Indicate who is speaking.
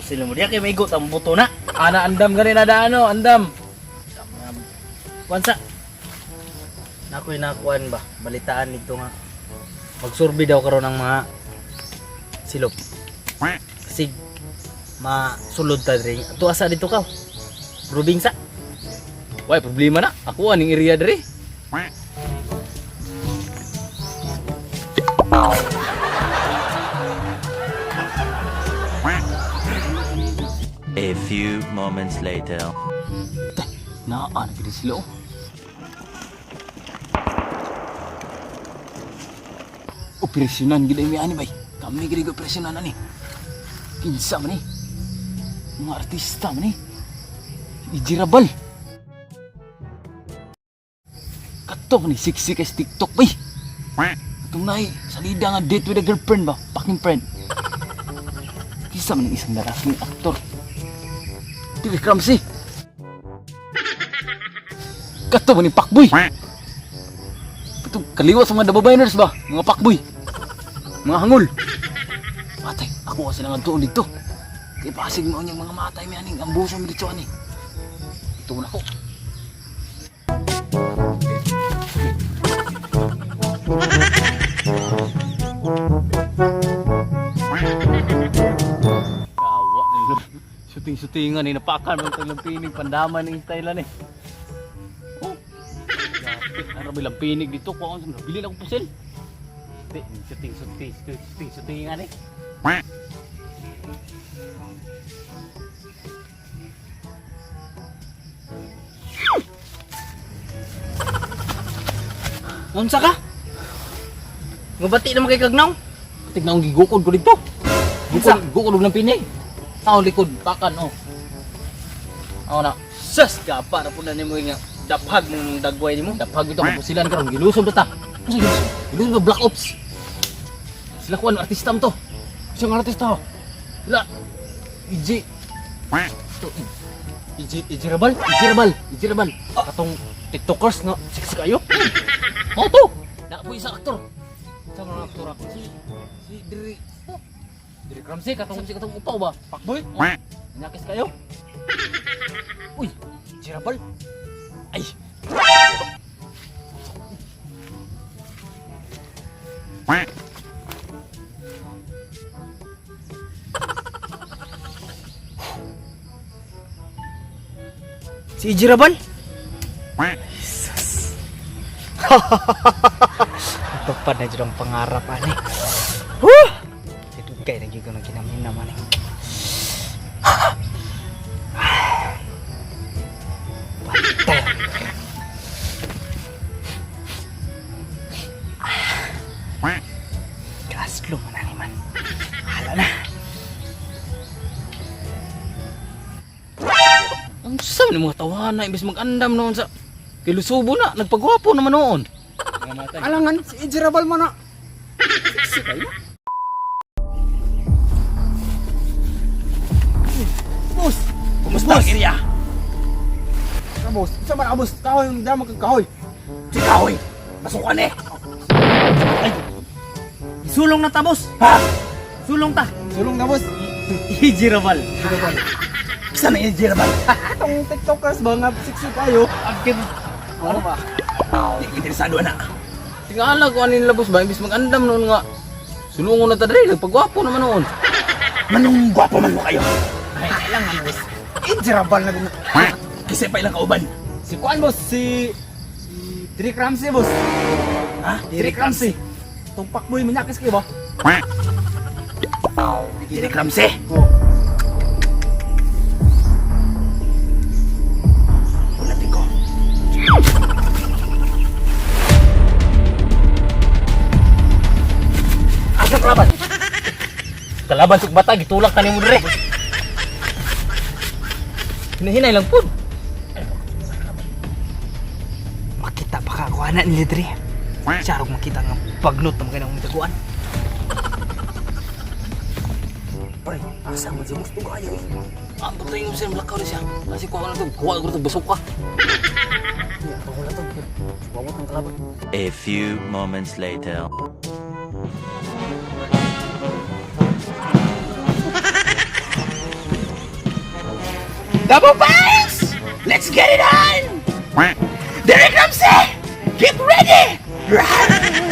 Speaker 1: Pusil mo diya kay maigot ang buto na.
Speaker 2: Ana andam gani na daano, andam.
Speaker 1: Kuan sa. Nakoy nakuan ba? Balitaan nito nga. Magsurvey daw karon ang mga silop. Sig masulod ta diri. Ato asa dito ka? Probinsa.
Speaker 2: Way problema na. Ako aning area diri.
Speaker 3: A few moments later.
Speaker 2: Naa na gid sila oh. Operasyonan gid mi ani bay. Kami gid operasyonan ani. Kinsa man ni? Mga artista man ni. Ijirabal. Kato man ni siksi kay sa TikTok bay. Katong naay salida nga date with a girlfriend ba? Fucking friend. Kinsa man ang isang lalaking aktor. Derek Ramsey. Kato man ni Pakboy. Ito, kaliwa sa mga dababayners ba? Mga pakboy. Mga hangol. Matay, ako kasi lang ang dito. Kaya pasig mo ang mga matay may aning ang buso mo dito ani. Ito na ko. Kawa nilo. Shooting-shootingan ni napakan mo tayong pinig pandaman ng style ni. Oh. Lapit ang rabi lang pinig dito ko ang nabili na akong pusil. Di, shooting shooting shooting shootingan eh.
Speaker 1: Unsa ka? Mabati naman kay kagnaw.
Speaker 2: Tignan akong gigukod ko dito.
Speaker 1: Unsa?
Speaker 2: Gukod, gukod og ng pinig. Tao likod, pakan oh. Ako na.
Speaker 1: Sus, gapa ra pud na nimo nga daphag mong dagway nimo.
Speaker 2: Daphag ito kung pusilan karon gilusob na ta. Unsa gilusob? Gilusob na Black Ops. Sila kuan artista mo to. Siyang artista. Oh. Sila. EJ. Ito, EJ, EJ Rabal, EJ Rabal, EJ Rabal.
Speaker 1: Katong TikTokers nga sexy kayo.
Speaker 2: Mao to. Na po isang aktor.
Speaker 1: Sa mga aktor ako
Speaker 2: Si si Diri.
Speaker 1: Derek Ramsey katong
Speaker 2: Katong si katong upaw ba?
Speaker 1: Pakboy.
Speaker 2: Oh. Inakis kayo. Uy,
Speaker 1: Jirabal.
Speaker 2: Ay.
Speaker 1: Si Jirabal. Jesus. Natupad na dyan ang pangarap ani. Woo! Dugay na gyud ko nang kinamin naman eh. Patay. Kaslo man ani man. Hala na.
Speaker 2: Ang sa ni mga tawana imbes mag-andam noon sa kay Lusubo na nagpagwapo naman noon.
Speaker 4: Alangan, si Ijirabal man na.
Speaker 2: Sexy kayo.
Speaker 4: Boss!
Speaker 2: Kumusta ang area?
Speaker 4: Ka boss, sa man boss, kahoy yung dama kang kahoy.
Speaker 2: Si Kahoy, masukan eh.
Speaker 1: Sulong na ta, boss.
Speaker 2: Ha?
Speaker 1: Sulong ta.
Speaker 4: Sulong na boss.
Speaker 1: Jirabal.
Speaker 4: Ijirabal.
Speaker 2: Isa na yung Jerabal.
Speaker 4: Atong TikTokers ba nga sexy kayo?
Speaker 1: Agim.
Speaker 4: Ano ba?
Speaker 2: Di ko interesado na. Tingala ko anin labos ba imbes mag-andam noon nga. Sulungon na ta dre, nagpagwapo naman noon.
Speaker 5: Manong gwapo man mo kayo.
Speaker 4: Ay, kailangan boss. Ijirabal na guna.
Speaker 5: Kasi pa ilang kauban.
Speaker 4: Si Kuan boss, si si Drake Ramsey boss.
Speaker 5: Ha?
Speaker 4: Drake Ramsey. Tong pakboy manyakis kayo ba?
Speaker 5: Derek Ramsey.
Speaker 4: Oh.
Speaker 5: Ulatin ko.
Speaker 2: Asa kalaban? Kalaban sug bata gitulak ta nimo dre. Hinahinay lang pud.
Speaker 1: Makita pa ka ako anak ni Lidri. Sarog makita nga pagnot na mga nang mitaguan.
Speaker 5: Pre, asa man siya gusto kayo eh.
Speaker 2: Ang patay mo siya lakaw ni siya. Kasi kuha na to, kuha ko to basok ka. Ya, wala to. Wawat ang kalaban.
Speaker 3: A few moments later.
Speaker 5: Double Pines! Let's get it on! Derek Ramsey! Get ready!